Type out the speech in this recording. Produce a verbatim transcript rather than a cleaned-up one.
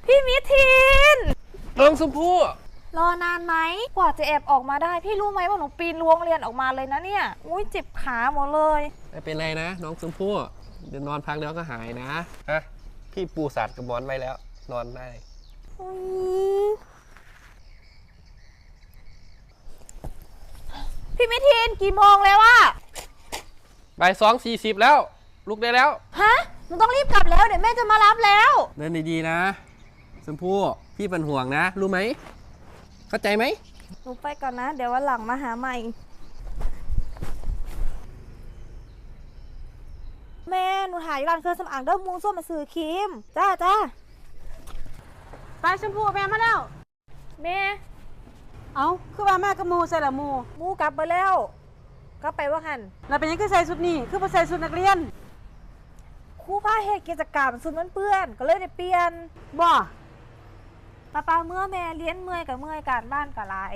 พี่มิทิน น้องชมพู่ รอนานไหม กว่าจะแอบออกมาได้ พี่รู้ไหมว่าหนูปีนรั้วโรงเรียนออกมาเลยนะเนี่ย อุ้ยเจ็บขาหมดเลย ไม่เป็นไรนะ น้องชมพู่ เดี๋ยวนอนพักเดี๋ยวก็หายนะฮะพี่ปูสาดกับหมอนไว้แล้ว นอนได้ อุ๊ยพี่มิทินกี่โมงแล้วอะ บ่ายสองสี่สิบแล้ว ลุกได้แล้ว ฮะ หนูต้องรีบกลับแล้ว เดี๋ยวแม่จะมารับแล้ว เดินดีๆนะชมพู่ พี่เป็นห่วงนะ รู้ไหม เข้าใจไหม หนูไปก่อนนะ เดี๋ยววันหลังมาหาใหม่ แม่ หนูหาอยู่ร้านเครื่องสำอางเด้อ หมู่ส่วนมาซื้อครีม จ้าจ้า ไปชมพูแม่มาแล้ว แม่ เอาคือว่ามากับหมู่ใส่ละหมู่ หมู่กลับไปแล้ว กลับไปว่าหัน แล้วเป็นหยังคือใส่ชุดนี้ คือบ่ใส่ชุดนักเรียน ครูพาเฮ็ดกิจกรรมชุดมันเปื้อน ก็เลยได้เปลี่ยน บ่ ป้าป้าเมื่อแม่เรียนเมื่อยกับเมื่อยการบ้านกับหลาย